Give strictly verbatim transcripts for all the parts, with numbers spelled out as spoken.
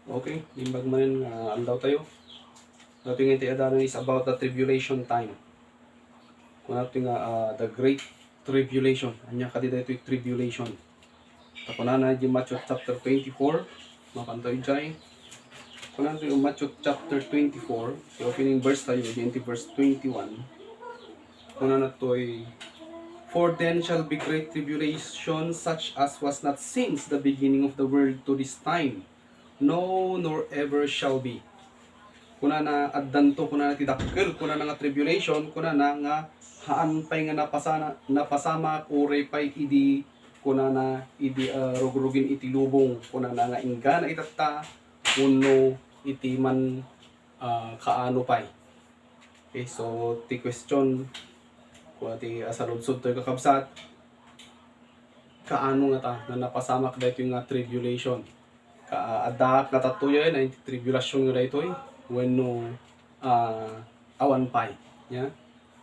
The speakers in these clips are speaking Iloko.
Okay, imbag manen nga aldaw tayo. Datoy nga iti adalan is about the tribulation time. Kuna datoy nga, ah, the great tribulation. Ania kadi daytoy tribulation? Ta kunana iti Matthew chapter twenty-four, mapanto idiay. Kuna datoy Matthew chapter twenty-four, ti opening verse tayo, iti verse twenty-one. Kuna datoy, "For then shall be great tribulation, such as was not since the beginning of the world to this time, no, nor ever shall be." Kunana, addanto, kunana, ti dakkel, kunana, nga tribulation, kunana, nga haan pay nga napasana-, napasamak, uray pay idi, kunana, idi, ah, rugrugin iti lubong, kunana, nga inggana itatta, wenno iti man, ah, kaano pay. Okay, so, ti question, kuna ti, ah, saludsod toy, kakabsat, kaano ngata nga napasamak daytoy nga tribulation? Ka-, adda kadatoyen, iti tribulation nga daytoy, wenno, ah, awan pay. Ya?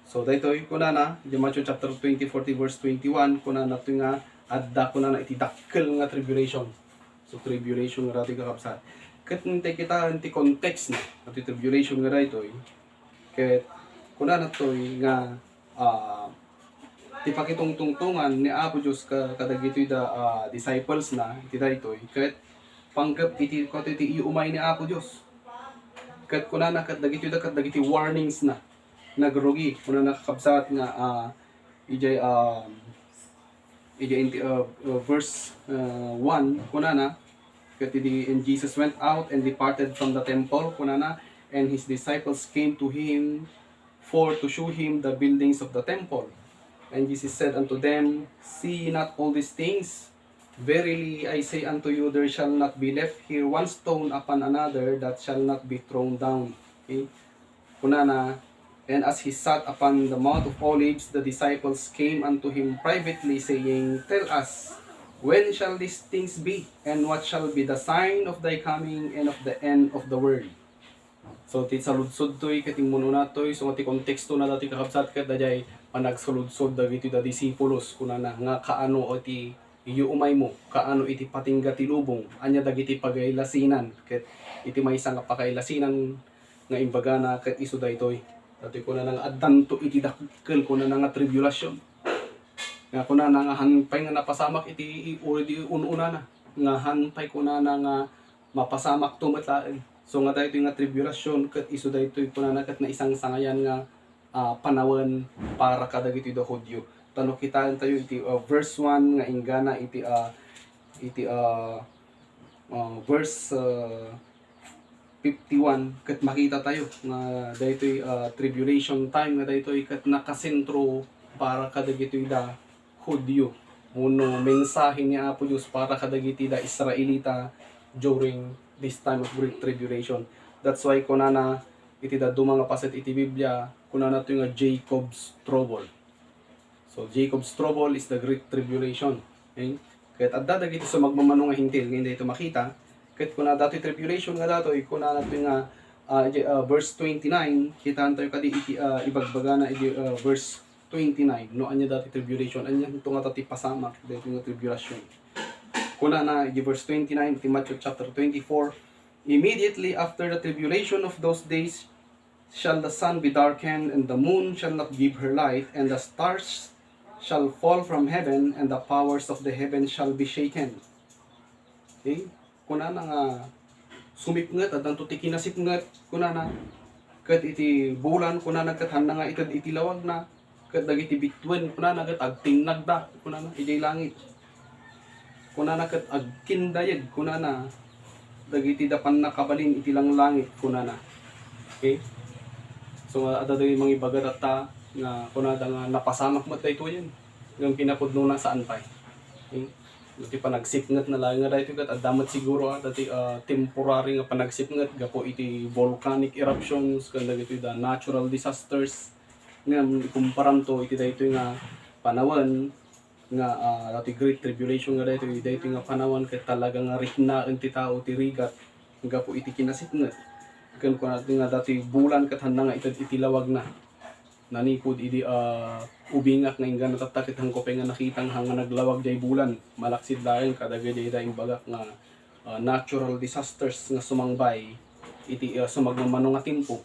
So, daytoy, kunana, iti Matthew chapter twenty-four, verse twenty-one, kunana daytoy nga adda, kunana, iti dakkel nga tribulation. So, tribulation nga daytoy, kakabsat. Ket intay kita, iti context na, iti tribulation nga daytoy, ket kunana daytoy nga, ah, ti pakitungtungtongan ni Apo Dios ka-, kadagitoy da, ah, disciples na iti daytoy, ket panggep iti, kuno iti iumay ni Apo Dios. Ket kunana ket dagitoy da, ket dagiti warnings na, nagrugi, kunana, kakabsat, nga, ah, idiay, um, idiay inti, uh, uh, verse, uh, one, kunana, ket idi, "And Jesus went out and departed from the temple," kunana, "and his disciples came to him for to shew him the buildings of the temple. And Jesus said unto them, See ye not all these things? Verily I say unto you, there shall not be left here one stone upon another that shall not be thrown down." Okay? Kunana, "And as he sat upon the Mount of Olives, the disciples came unto him privately, saying, Tell us, when shall these things be? And what shall be the sign of thy coming and of the end of the world?" So, ti saludsod toy, ket immuno natoy, so, ti konteksto na dati, kakabsat, ket daydiay panagsaludsod dagiti da disipulos, kunana, nga kaano iti iumaymo, kaano iti patingga ti lubong, ania dagiti pagailasinan, ket iti maysa nga pagailasinan nga imbagana, ket isu daytoy. Datoy kunana nga addanto iti dakkel, kunana nga tribulation. Nga kunana nga haan pay nga napasamak iti, i-, uri di un-unana. Nga haan pay kunana nga mapasamakto met laeng. So, nga daytoy nga tribulation, ket isu daytoy kunana ket naisangsangayan nga, ah, panawen para kadagitoy da Judio. Ta no kitaentayo iti, ah, verse one nga inggana iti, ah, iti, ah, ah, verse, ah, fifty-one, ket makitatayo nga daytoy, ah, tribulation time nga daytoy ket nakasentro para kadagitoy da Judio, wenno mensahe ni Apo Dios para kadagiti da Israelita during this time of great tribulation. That's why kunana iti dadduma nga paset iti Biblia, kunana toy nga Jacob's trouble. So, Jacob's trouble is the great tribulation. Okay? Ket adda dagiti sumagmamano nga Hentil, nga daytoy makita. Ket kuna datoy tribulation nga datoy, kunana toy nga, ah, iti, ah, verse twenty-nine, kitaentayo kadi iti, ah, ibagbagana iti, ah, verse twenty-nine, no, ania dati tribulation, ania ito nga ti pasamak, daytoy nga tribulation. Kunana, iti verse twenty-nine, iti Matthew chapter twenty-four, "Immediately after the tribulation of those days, shall the sun be darkened, and the moon shall not give her light, and the stars shall fall from heaven, and the powers of the heaven shall be shaken." Okay? Kunana nga sumipnget, addanto ti kinasipnget, kunana. Ket iti bulan, kunana, ket haanna nga ited iti lawagna. Ket dagiti bituen, kunana, ket agtinnagda, kunana, idiay langit. Kunana, ket agkindayeg, kunana, dagiti da pannakabalin iti langlangit, kunana. Okay? So, adda dagiti mangibaga tatta nga kunada nga napasamak met daytoyen. Ngem kinapudnona, saan pay. Okay? Dati panagsipngetna laeng nga daytoy ket adda met siguro, ah, dati, ah, temporary nga panagsipnget gapu iti volcanic eruptions ken dagitoy da natural disasters. Ngem ikumparamto iti daytoy nga panawen nga, ah, dati great tribulation nga daytoy, daytoy nga panawen ket talaga nga riknaen ti tao ti rigat gapu iti kinasipnget. Ken kunana nga dati bulan ket haanna nga ited iti lawagna. Nanipud idi, ah, ubingak nga inggana tatta ket haanko pay nga nakita nga haan nga naglawag diay bulan. Malaksid laeng kadagiti da imbagak nga ah, natural disasters nga sumangbay iti, ah, sumagmamano nga tiempo.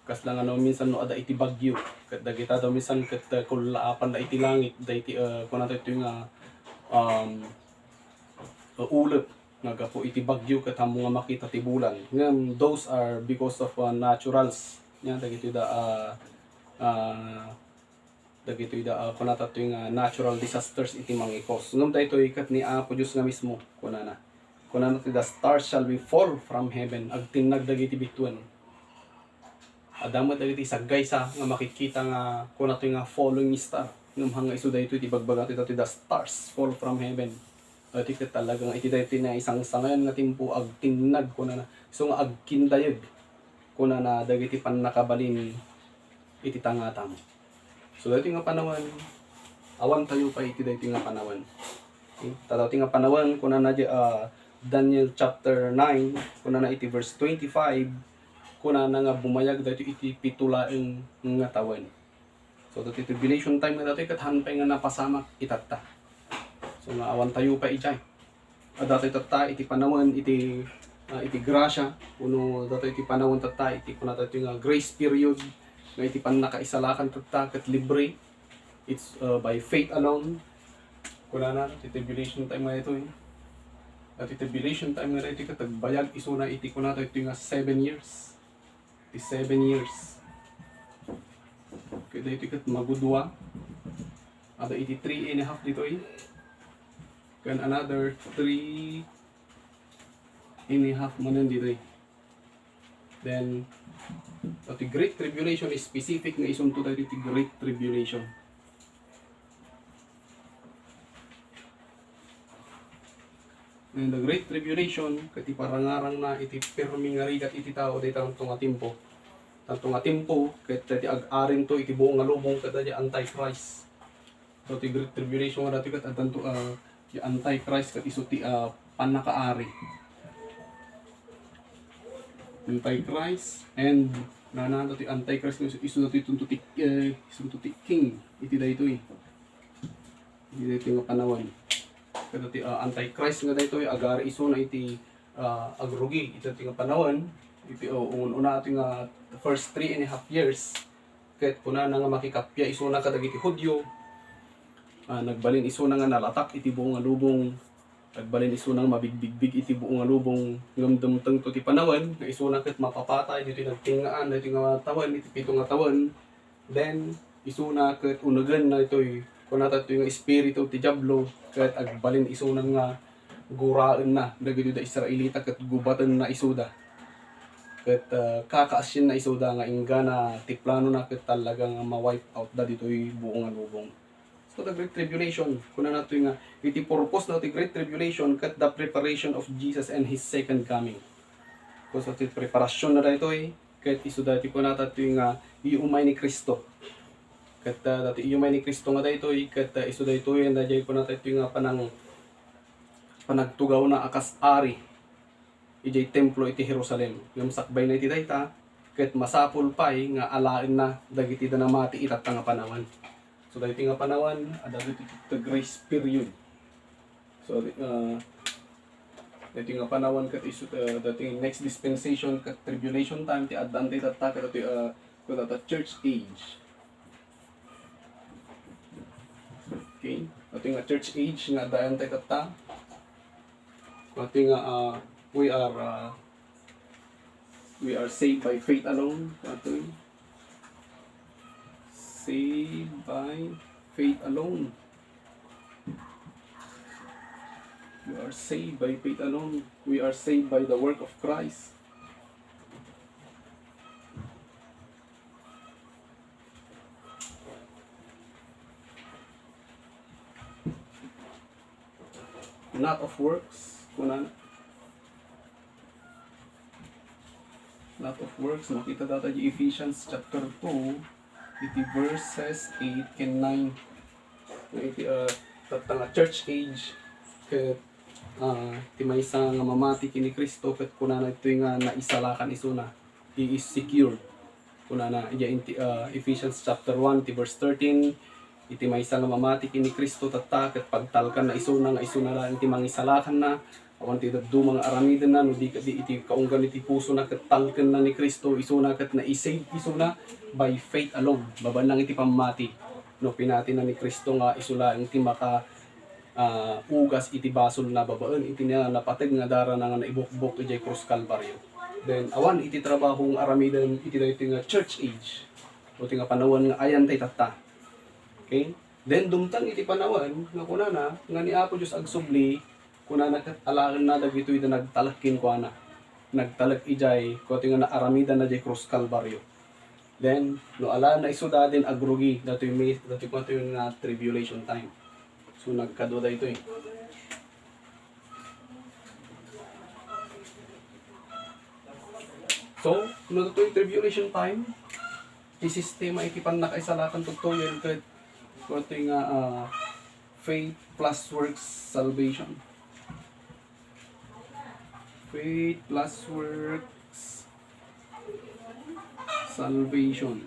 Kasla nga no minsan no adda iti bagyo, ket dagita daw minsan ket, ah, kullaapan da iti langit, daydi, ah, kunana daytoy nga, um, ah, ulep nga gapu iti bagyo ket ammo nga makita ti bulan. Ngem those are because of, ah, naturals. Nia, dagitoy da, ah, ah, dagitoy da, ah, kunana daytoy nga natural disasters iti mangikos. Ngem daytoy ket ni Apo Dios nga mismo, kunana. Kunana ti, "The stars shall be fall from heaven." Agtinnag dagiti bituen. Adda met dagiti saggaysa nga makikita nga kunana daytoy nga falling star. Ngem haan nga isu daytoy ti ibagbaga ti daytoy, "The stars fall from heaven." Daytoy ket talaga nga iti daytoy naisangsangayan nga tiempo, agtinnag, kunana. Isu nga agkindayeg, kunana, dagiti pannakabalin iti tangatamu. So, daytoy nga panawen, awantayo pay iti daytoy nga panawen. Okay? Ta daytoy nga panawen, kunana di, ah, Daniel chapter nine, kunana iti verse twenty-five, kunana nga bumayag daytoy iti pito laeng nga tawen. So, daytoy tribulation time nga daytoy, ket haan pay nga napasamak itatta. So, nga awantayo pay idiay. Adda tayo tatta iti panawen iti, ah, iti gracia, wenno adda tayo iti panawen tatta iti kunana daytoy nga grace period, nga iti pannakaisalakan tatta ket libre. It's, uh, by faith alone. Kunana, ti tribulation time nga daytoy. Daytoy tribulation time nga daytoy ket agbayag isuna iti kunana daytoy nga seven years. Ti seven years. Ket daytoy ket magudua. Adda iti three and a half ditoy. Ken another three and a half manen ditoy. Then, ti Great Tribulation, specific nga isunto daytoy ti Great Tribulation. And the Great Tribulation, ket ti parangarangna iti pirmi nga rigat iti tao dayta tanto nga tiempo. Tanto nga tiempo, ket ti ag-arinto iti buong nga lubong, ket daydi Antichrist. So, ti Great Tribulation nga daytoy ket addanto, ah, ti Antichrist ket isu ti, ah, pannakaari. Antichrist and nananto ti Antichrist nga isu, isu daytoy tunto ti, eh, isu daytoy ti king iti daytoy. Iti daytoy nga panawen. Ket ti, ah, Antichrist nga daytoy, agari isuna iti, ah, agrugi iti daytoy nga panawen. Iti, oh, un-, una iti nga first three and a half years. Ket kunana nga makikappia isuna kadagiti Judio. Ah, nagbalin isuna nga nalatak iti buong nga lubong. Nagbalin isuna nga mabigbigbig iti buong nga lubong. Ngem dumtengto ti panawen nga isuna ket mapapatay ditoy nagtingaan, daytoy nga tawen, iti pito nga tawen. Then, isuna ket unegenna daytoy, kunana daytoy nga espiritu ti Diablo, ket agbalin isuna nga guraenna dagiti da Israelita ket gubatenna isuda. Ket, ah, kakaasienna isuda nga inggana ti planona ket talaga nga ma-wipe out da ditoy buong nga lubong. So, the Great Tribulation, kunana daytoy nga, iti purpose na ti Great Tribulation ket the preparation of Jesus and His second coming. Ket ti preparasyon na daytoy, ket isu daytoy kunana daytoy nga iumay ni Cristo. Ket, ah, daytoy iumay ni Cristo nga daytoy, ket, ah, isu daytoy, daytoy kunana daytoy nga panang-, panagtugawna a kas ari idiay templo iti Jerusalem. Ngem sakbay na iti dayta, ket masapul pay nga alaenna dagiti da namati itatta nga panawen. So, daytoy nga panawen, adda daytoy ti grace period. So, uh, daytoy nga panawen ket isu, uh, daytoy next dispensation ket tribulation time, ti addaan ti tatta ket daytoy, uh, kunana church age. Okay? Daytoy nga church age nga addayan tayo tatta. Daytoy nga, uh, we are, uh, we are saved by faith alone. Daytoy. Saved by faith alone. We are saved by faith alone. We are saved by the work of Christ. Not of works, kunana. Not of works, makita data di Ephesians chapter two, iti verses eight and nine. Iti, ah, tatta nga church age, ket, ah, ti maysa nga mamati ken ni Cristo, ket kunana ditoy nga naisalakan isuna. He is secured. Kunana, idiay inti, ah, Ephesians chapter one, ti verse thirteen, iti maysa nga mamati ken ni Cristo tatta, ket pagtalkanna isuna nga isuna laeng ti mangisalakanna, Awan ti dadduma nga aramidenna, no di ket di iti kaunggan iti pusona ket talkenna ni Cristo, isuna ket naisave isuna by faith alone, babaen lang iti pammati. No pinatina ni Cristo nga isu laeng ti maka, ah, ugas iti basolna babaen iti na-, napateg nga darana nga naibukbok idiay krus Kalbario. Then, awan iti trabaho nga aramiden iti daytoy nga church age, o ti nga panawen nga ayan tay tatta. Okay? Then, dumtang iti panawen nga kunana nga ni Apo Dios agsubli, kunana ket alaenna dagitoy da nagtalek kenkuana. Nagtalek idiay, kuwatoy nga naaramidanna diay krus Kalbario. Then, no alaenna isuda, then agrugi, datoy mi-, datoy kuwatoy nga tribulation time. So, nagkadua daytoy. So, no datoy tribulation time, ti sistema iti pannakaisalakan tuttuyen ket kuwatoy nga, ah, faith plus works salvation. Faith plus works salvation.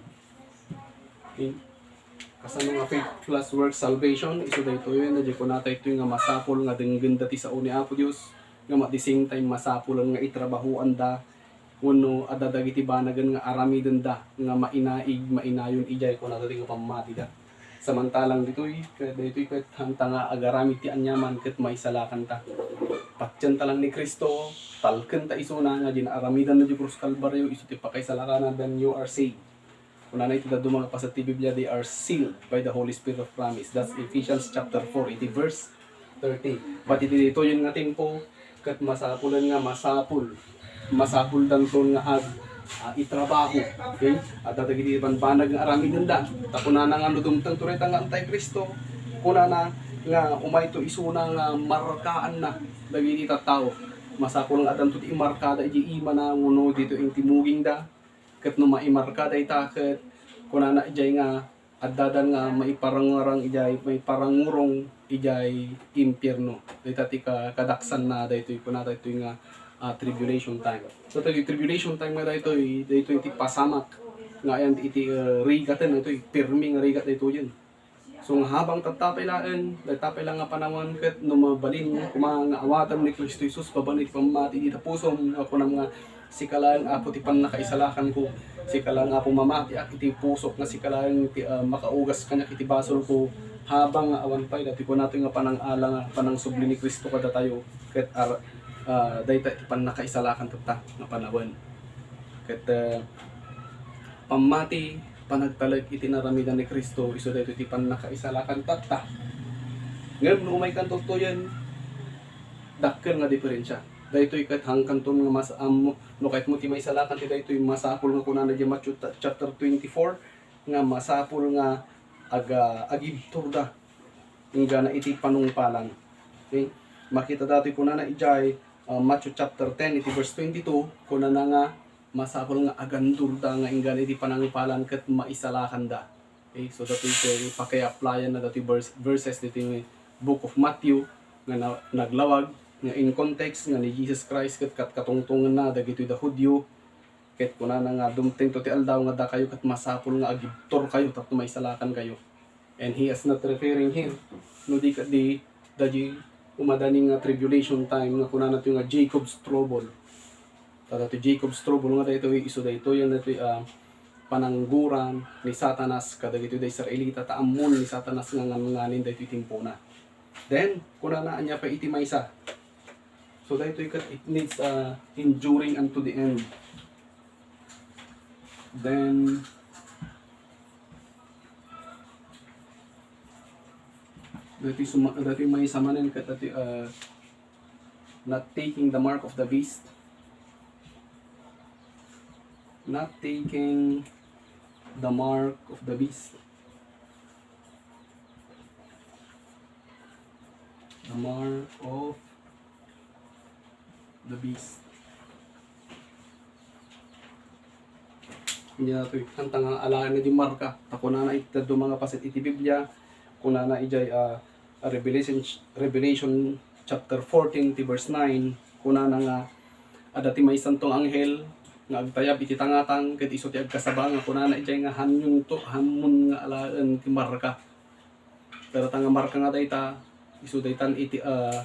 Okay? Kasano nga faith plus works salvation? Isu daytoy, na di kunata itoy nga masapul nga denggenda ti sao ni Apo Dios, nga at the same time masapulan nga itrabahoanda wenno adda dagiti banagen nga aramidenda nga mainaig, mainayon idiay kunata ti nga pammatida. Samantalang ditoy, ket daytoy ket hanta nga agaramid ti aniaman ket maisalakanta. Patienta lang ni Cristo, talkenta isuna nga di naaramidanna di krus Kalbario, isu ti pakaisalakana, then you are saved. Kunana iti dadduma nga paset ti Biblia, "They are sealed by the Holy Spirit of promise." That's Ephesians chapter four, iti verse thirty. But iti ditoyen nga tiempo, ket masapulen nga masapul, masapuldanton nga ag-, ah, itrabaho. Okay? Adda dagiti banbanag nga aramidenda. Ta kunana nga no dumtengto dayta nga anti-Cristo, kunana nga umayto isuna nga markaanna dagiti tattao. Masapul nga addanto ti imarkada iti imana wenno ditoy iti mugingda. Ket no maimarka dayta, ket kunana idiay nga addadan nga maiparangurang idiay, maiparangurong idiay impierno. Dayta ti ka-, kadaksanna daytoy, kuna daytoy nga, ah, tribulation time. So, daytoy tribulation time nga daytoy, daytoy ti pasamak nga ayan iti, eh, rigaten, daytoy pirmi nga rigat daytoyen. So, nga habang tattapay laeng, tattapay lang nga panawen, ket no mabalin koma nga awatem ni Cristo Jesus babaen iti pammati iti pusom, nga kunam nga, "Sika laeng, Apo, ti pannakaisalakanko. Sika laeng, Apo, mamatiak iti pusok nga sika laeng ti, ah, makaugas kaniak iti basolko." Habang nga awan pay, dati kunatoy nga panangala nga panangsubli ni Cristo kadatayo, ket ar-, ah, dayta iti pannakaisalakan tatta nga panawen. Ket, ah, pammati, panagtalek iti naramidan ni Cristo, isu daytoy ti pannakaisalakan tatta. Ngem no umay kan tuttuyen, dakkel nga diferensia. Daytoy ket hangkanton nga mas ammo, no kayatmo ti maisalakan ti daytoy, masapul nga kunana diay Matthew ta-, chapter twenty-four, nga masapul nga aga-, agibturda inggana iti panungpalan. Okay? Makita datoy kunana idiay, ah, Matthew chapter ten, iti verse twenty-two, kunana nga masapul nga agandurda nga inggana iti panangpalan ket maisalakanda. Okay? So, datoy ket paki-applyan na datoy vers-, verses ditoy Book of Matthew nga na-, naglawag nga in context nga ni Jesus Christ ket kat-, katungtungenna dagitoy da Judio, ket kunana nga, "Dumtengto ti aldaw nga dakayo ket masapul nga agibturkayo tapno maisalakankayo." And he is not referring here, no di ket di, daydi umadani nga tribulation time nga kunana toy nga Jacob's trouble. Ta daytoy Jacob's trouble nga daytoy, isu daytoy, daytoy, ah, panangguran ni Satanas kadagitoy da Israelita, ta ammon ni Satanas nga ngan-, nganin daytoy tiempona. Then, kunana, ania pay iti maysa? So, daytoy ket it needs, ah, enduring unto the end. Then, dati suma-, dati maysa manen ket dati, uh, not taking the mark of the beast. Not taking the mark of the beast. The mark of the beast. Ania daytoy, hanta nga alaenna diay marka. Ta kunana iti dadduma nga paset iti Biblia, kunana idiay, ah, Revelation, Revelation chapter fourteen ti verse nine, kunana nga adda ti maysanto nga anghel nga agtayab iti tangatang ket isu ti agkasaba nga kunana idiay nga, "Hanyonto, hammon nga alaen ti marka." Dayta nga marka nga dayta, isu daytan iti, ah,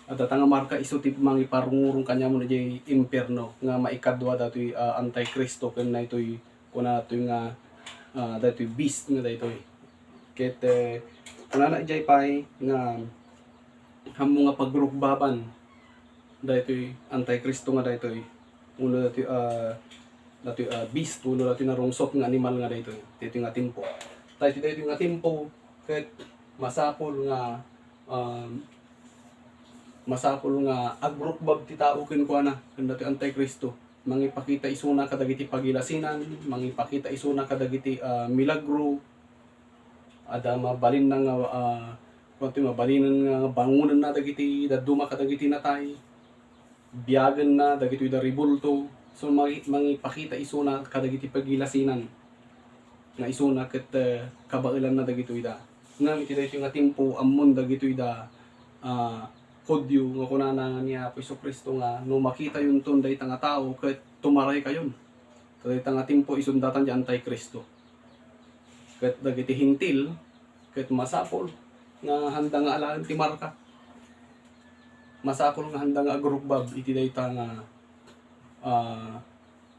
Adda ta nga marka isu ti mangiparungurong kaniamon idiay impierno nga maikadua datoy, ah, Antikristo ken daytoy, kuna daytoy nga, ah, daytoy beast nga daytoy. Ket, eh, kunana idiay pay nga ammo nga pagrukbaban daytoy Antikristo nga daytoy. Uno daytoy, ah, daytoy, ah, beast, uno daytoy narungsot nga animal nga daytoy. Daytoy nga tiempo. Daytoy, daytoy nga tiempo, ket masapul nga, um, masapul nga agrukbab ti tao kenkuana, ken daytoy Antikristo. Mangipakita isuna kadagiti pagilasinan, mangipakita isuna kadagiti, ah, milagro, adda mabalinna nga, ah, kuwan ti mabalinen nga bangonenna dagiti dadduma kadagiti natay, biagenna dagitoy da rebulto. So, mangi-, mangipakita isuna kadagiti pagilasinan nga isuna ket, eh, kabaelanna dagitoy da. Ngem iti daytoy nga tiempo, ammon dagitoy da, ah, Judio nga kunana nga ni Apo Jesu-Cristo nga, "No makitayonton dayta nga tao, ket tumaraykayon." Ta dayta nga tiempo, isunda ti Antikristo. Ket dagiti Hentil, ket masapul nga handa nga alaen ti marka. Masapul nga handa nga agrukbab iti dayta nga, ah,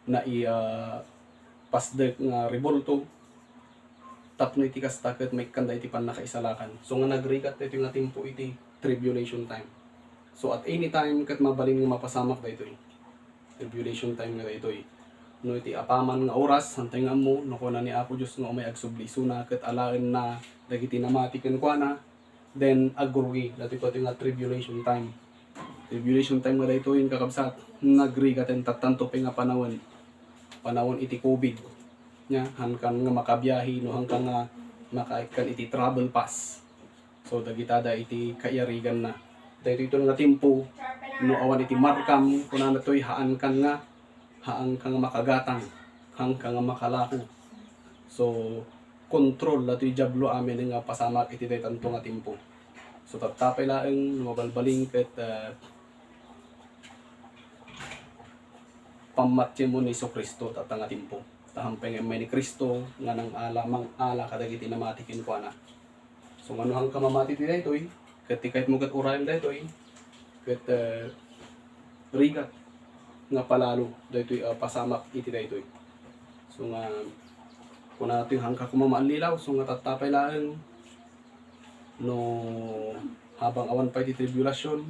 nai-, ah, pasdek nga rebulto. Tapno iti kasta ket maikkanda iti pannakaisalakan. So nga nagrigat daytoy nga tiempo iti tribulation time. So at any time ket mabalin nga mapasamak daytoy. Tribulation time nga daytoy. No iti apaman nga oras, santay nga ammo, no kuna ni Apo Dios nga umay agsubli isuna, ket alaenna dagiti namati kenkuana, then agrugi, datoy pati nga tribulation time. Tribulation time nga daytoy, kakabsat, nagrigaten tattanto pay nga panawen. Panawen iti covid. Nya, hankan nga makabiahe, no hankan nga makaikkan iti travel pass. So, dagita da iti kaiyariganna. Daytoy ton nga tiempo, no awan iti markam, kunana toy, haankan nga, haanka nga makagatang, haanka nga makalako. So, kontrol datoy Diablo amin nga pasamak iti daytanto nga tiempo. So, tatta pay laeng, no mabalbalin ket, ah, pammatimo ni Jesu-Cristo, tatta nga tiempo. Ta hampay nga immay ni Cristo nga nangala, mangala kadagiti namati kenkuana. So, nga no hanka mamati ti daytoy, ket ti kayatmo ket urayem daytoy, ket, eh, rigat nga palalo daytoy, ah, pasamak iti daytoy. So nga, kuna ti hanka koma maallilaw, so nga tatta pay laeng no habang awan pay ti tribulasion,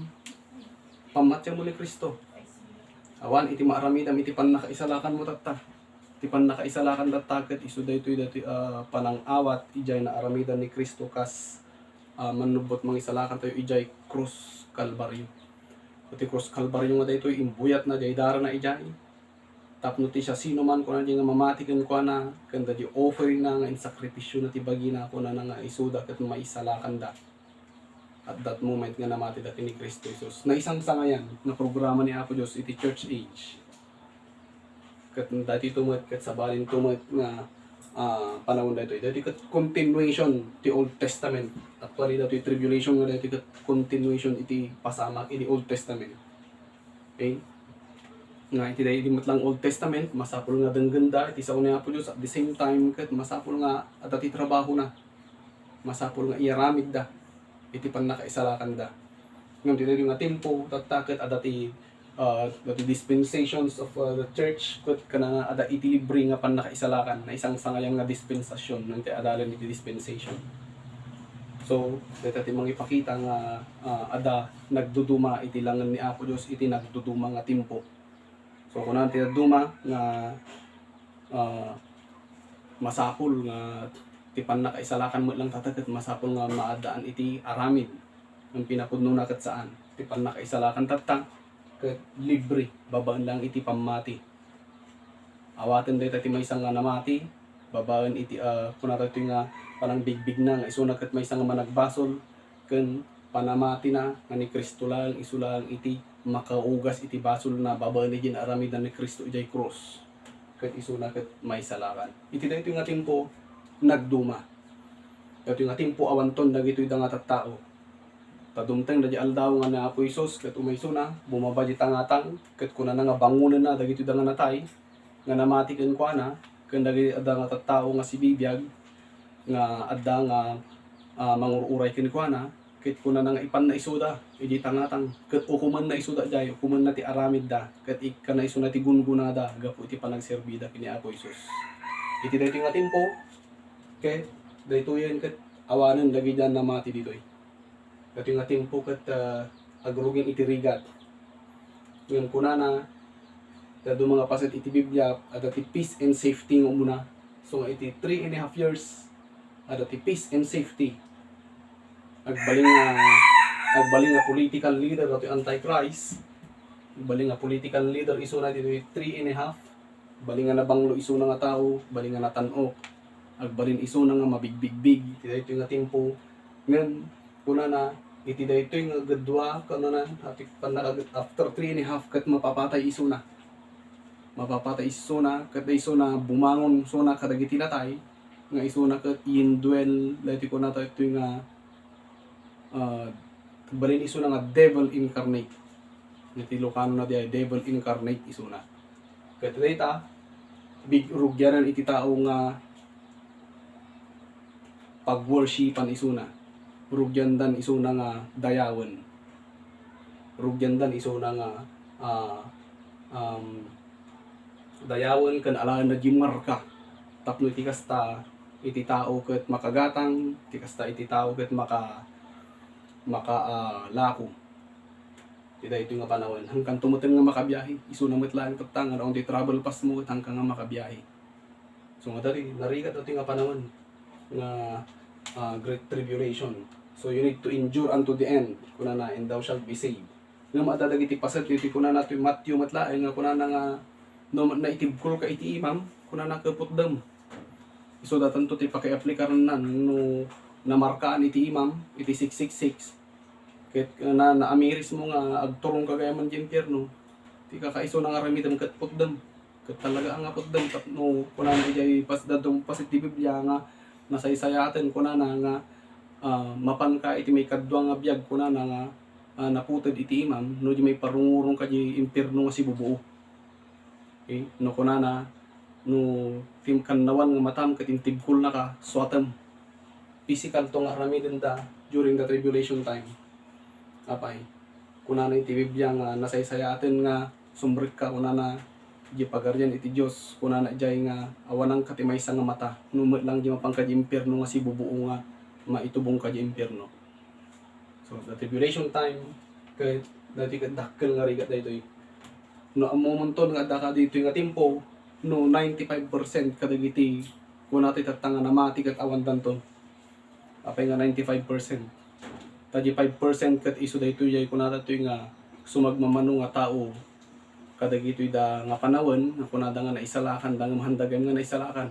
pammatiyamo ni Cristo. Awan iti maaramidam iti pannakaisalakanmo tatta. Ti pannakaisalakan tatta ket isu daytoy, daytoy, ah, panang-awat idiay naaramidan ni Cristo kas, ah, mannubbot mangisalakan tayo idiay krus Kalbario. Iti krus Kalbario nga daytoy, imbuyatna diay darana idiay. Tapno ti siasinoman kunana nga mamati kenkuana, ken daydi offeringna nga insakripisiona ti bagina, kunana nga isuda ket maisalakanda. At that moment nga namatida ken ni Cristo Jesus. Naisangsangayan nga programa ni Apo Dios iti church age. Ket daytoy met, ket sabalin to met nga, ah, panawen daytoy. Daytoy ket continuation ti Old Testament. Actually, daytoy tribulation nga daytoy ket continuation iti pasamak iti Old Testament. Okay? Nga iti daydi met lang Old Testament, masapul nga denggenda iti sao ni Apo Dios. At the same time, ket masapul nga adda ti trabahona. Masapul nga iyaramidda iti pannakaisalakanda. Ngem ti daydi nga tiempo, tatta ket adda ti, ah, adda ti dispensations of, ah, the church, ket kana nga adda iti libre nga pannakaisalakan, naisangsangayan nga dispensasyon, ngem ti adalen iti dispensation. So, dayta ti mangipakita nga, ah, adda nagduduma iti langen ni Apo Dios iti nagduduma nga tiempo. So, kunan ti dadduma nga, ah, masapul nga ti pannakaisalakan met lang tatta ket masapul nga maaddaan iti aramid. Ang pinapudnona ket saan. Ti pannakaisalakan tatta ket libre, babaen lang iti pammati. Awaten dayta ti maysa nga namati, babaen iti, ah, kunata ti nga panangbigbigna nga isuna ket maysa nga managbasol, ken panamatina nga ni Cristo laeng, isu laeng iti makaugas iti basolna babaen iti aramidna ni Cristo idiay krus. Ket isuna ket maisalakan. Iti daytoy nga tiempo, nagduma. Daytoy nga tiempo, awanton dagitoy da nga tattao. Ta dumteng daydi aldaw nga ni Apo Jesus ket umaysona, bumaba di tangatang, ket kunana nga bangonenna dagitoy da nga natay, nga namati kenkuana, ken dagiti adda nga tattao nga sibibiag, nga adda nga, ah, mangur-uray kenkuana, Ket kunana nga ipanna isuda idiay tangatang, ket ukomenna isuda diay, ukomenna ti aramidda, ket ikkana isuna ti gungunada gapu iti panagserbida ken ni Apo Jesus. Iti daytoy nga tiempo, ket daytoyen ket awanen dagiti namati ditoy. Daytoy nga tiempo ket, ah, agrugin iti rigat. Ngem kunana, ti adu nga paset iti Biblia, adda ti peace and safety nga umuna. So, iti three and a half years, adda ti peace and safety. Agbalin nga, agbalin nga political leader daytoy Antichrist. Agbalin nga political leader isuna ditoy three and a half. Agbalin nga nabanglo isuna nga tao, agbalin nga natan-ok. Agbalin isuna nga mabigbigbig iti daytoy nga tiempo. Ngem kunana, iti daytoy nga gadua, kunana, iti pannakaget-, after three and a half ket mapapatay isuna. Mapapatay isuna, ket isuna bumangon isuna kadagiti natay, nga isuna ket indwell, daytoy kunana daytoy nga, ah, agbalin isuna nga devil incarnate. Iti Ilocano na diay devil incarnate isuna. Ket dayta, big-, rugianan iti tao nga pagworshipan isuna. Rugiandan isuna nga dayawen. Rugiandan isuna nga, ah, um, dayawen ken alaenna diay marka. Tapno iti kasta, iti tao ket makagatang, iti kasta iti tao ket maka-, maka-, ah, lako. Iti daytoy nga panawen, haankanto met nga makabiahe. Isuna met laeng tatta nga no ti travel pass mo, ket haanka nga makabiahe. So, nga daytoy, narigat daytoy nga panawen nga, ah, great tribulation. So, you need to endure unto the end, kunana, "And thou shalt be saved." Ngem adda dagiti paset iti kunana ti Matthew met laeng nga kunana nga, "No naitibkolka iti imam, kunana, ket putdem." Isuda tanto ti pakiaplikaranna no namarkaan iti imam, iti six six six. Ket na, naamirismo nga agturongka gayam diay impierno, ti kakaisuna nga aramidem ket putdem. Ket talaga nga putdem tapno kunana idiay pas-, dadduma paset ti Biblia nga nasaysayaten kunana nga, ah, mapanka iti maikadua nga biag kunana nga, ah, naputed iti imam no di maiparungurongka diay impierno nga sibubuo. Okay? No kunana, no ti kannawan nga matam ket intibkolnaka, suatem. Physical to nga aramidenda during the tribulation time. Apay, kunana iti Biblia nga nasaysayaten nga sumrekka, kunana, diay Pagarian iti Dios, kunana idiay nga awananka ti maysa nga mata, no met lang diay mapanka diay impierno nga sibubuo nga maitubongka diay impierno. So, the tribulation time, ket daytoy ket dakkel nga rigat daytoy. No ammomonton nga addaka ditoy nga tiempo, no ninety-five percent kadagiti kuna ti tatta nga namati ket awandanton. Apay nga ninety-five percent? Ta diay five percent ket isu daytoy diay kunada toy nga sumagmamano nga tao kadagitoy da nga panawen nga kunada nga naisalakanda ngem haanda gayam nga naisalakan.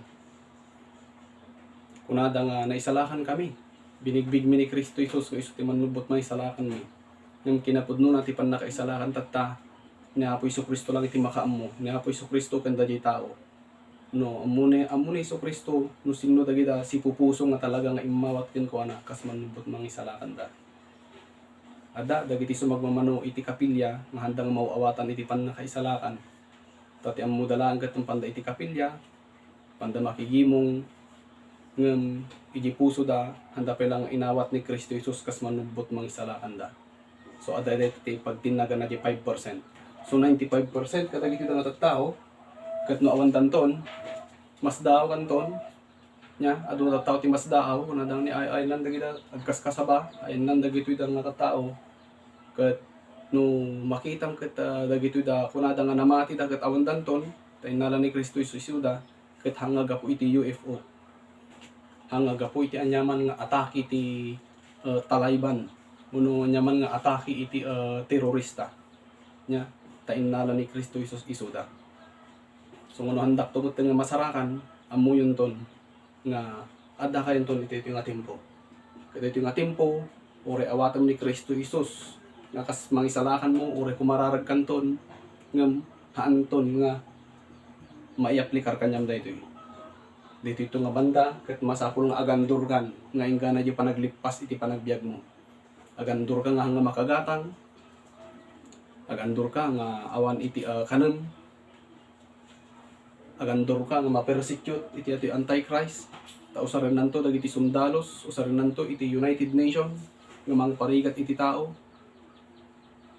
Kunada nga, "Naisalakan kami. Binigbigmi ni Cristo Jesus nga isu ti mannubbot mangisalakanmi." Ngem kinapudnona ti pannakaisalakan tatta, ni Apo Jesu-Cristo lang iti makaammo, ni Apo Jesu-Cristo ken daydiay tao. No, ammo ni, ammo ni Jesu-Cristo no sinno dagida sipupuso nga talaga nga immawat kenkuana kas mannubbot mangisalakanda. Adda dagiti sumagmamano iti kapilya nga haanda nga maaw-awatan iti pannakaisalakan. Ta ti ammoda laeng ket panda iti kapilya, panda makigimong, ngem iti pusoda, haanda pay la nga inawat ni Cristo Jesus kas mannubbot mangisalakanda. So, adda dayta ti pagtinnaganna diay five percent. So, ninety-five percent kadagiti da nga tattao, ket no awandanton, masdaawanton, nya, adu nga tattao ti masdaaw, kunada nga ni ay-, ayannan dagida agkaskasaba, ayannan dagitoy da nga tattao, ket no makitam ket, ah, dagitoy da, kunada nga namatida ket awandanton, ta innala ni Cristo Jesus isuda, ket haanga gapu iti U F O. Haanga gapu iti aniaman nga atake ti, eh, Taliban, wenno aniaman nga atake iti, eh, terorista. Nya, ta innala ni Cristo Jesus isuda. So, ngano haandakto metten nga masarakan, ammoyonton nga adda kayonton iti, iti nga tiempo. Ket iti nga tiempo, uray awatem ni Cristo Jesus nga kas mangisalakanmo, uray kumararegkanton, ngem haanton nga maiaplikar kaniam daytoy. Ditoy to nga banda, ket masapul nga agandurkan nga inggana diay panaglippas iti panagbiagmo. Agandurka nga, nga makagatang, agandurka nga awan iti, ah, kanem, agandurka nga ma-persecute iti atoy Antichrist, ta usarennanto dagiti sundalos, usarennanto iti United Nation, nga mangparigat iti tao.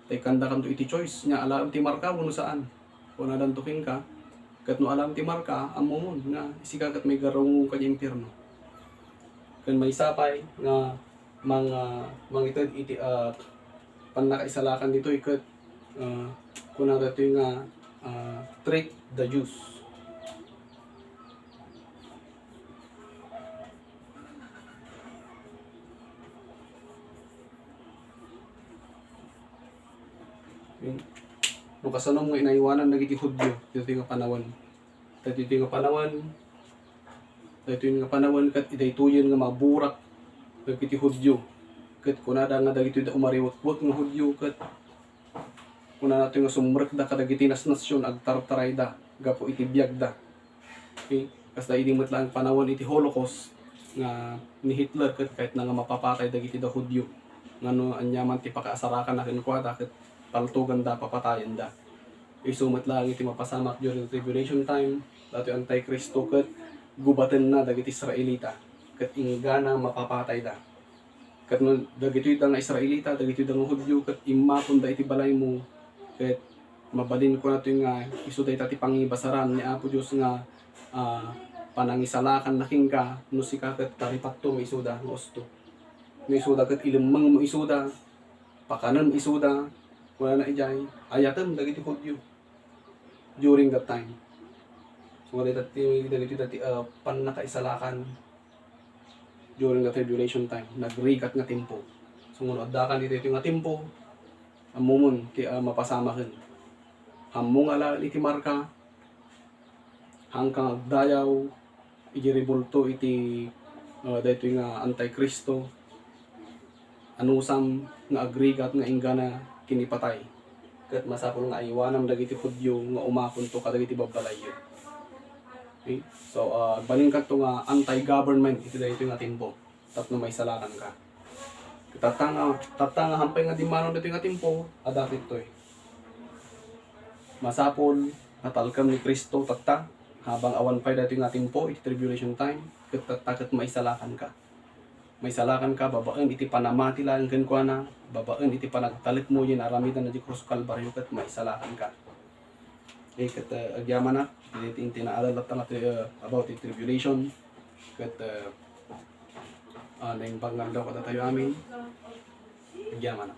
Ta ikkandakanto iti choice nga alaem ti marka wenno saan. Kunadanto kenka, ket no alaem ti marka, ammomon nga sika ket maigarrungong ka idiay impierno. Ken maysa pay nga mang-, ah, mangited iti, ah, pannakaisalakan ditoy ket, ah, kuna datoy nga, ah, trick the Jews. No kasano nga inaywanan dagiti Judio ditoy nga panawen. Dagitoy nga panawen, dagitoy nga panawen ket idaytoyen nga maburak dagiti Judio. Ket kunada nga dagitoy da umariwekwek nga Judio ket kunana toy nga sumrekda kadagiti nasnasion, agtartarayda gapu iti biagda. Okay? Kasta idi met laeng panawen iti Holocaust nga ni Hitler ket kayatna nga mapapatay dagiti da Judio. Ngano aniaman ti pakaasarakanna kenkuada ket paltoganda, papatayenda. Isu met laeng iti mapasamak during the tribulation time, datoy Antikristo ket gubatenna dagiti Israelita ket inggana mapapatayda. Ket no dagitoy da nga Israelita, dagitoy da nga Judio, ket immakonda iti balaymo, ket mabalin kunatoy nga isu dayta ti pangibasaran ni Apo Dios nga, ah, panangisalakanna kenka no sika ket taripatto nga isuda nga usto. No isuda ket ilemmengmo isuda, pakanem isuda, kunana idiay, ayatem dagiti Judio during that time. So, dayta ti, dagitoy dati, ah, pannakaisalakan during the tribulation time, nagrigat nga tiempo. So, ngano addakan iti nga tiempo, ammomon ti, ah, mapasamaken. Ammom nga alaen iti marka, haanka nga agdayaw iti rebulto iti, ah, daytoy nga Antikristo, anusam nga agrigat nga inggana kinipatay. Ket masapul nga aywanam dagiti Judio nga umakonto kadagiti babbalayyo. Okay? So, ah, agbalinkanto nga anti-government iti daytoy nga tiempo tapno maisalakanka. Tatta nga, tatta nga haanpay nga dimmanon daytoy nga tiempo, adda ditoy. Masapul nga talkem ni Cristo tatta, habang awan pay daytoy nga tiempo iti tribulation time, ket tatta ket maisalakanka. Maisalakanka babaen iti panamati laeng kenkuana, babaen iti panagtalekmo iti aramidna iti krus Kalbario ket maisalakanka. Okay, ket, uh, agyamanak, iti, iti naadal latta nga, uh, about the tribulation, ket, uh, uh, naimbag nga aldaw kadatayo amin. Agyamanak.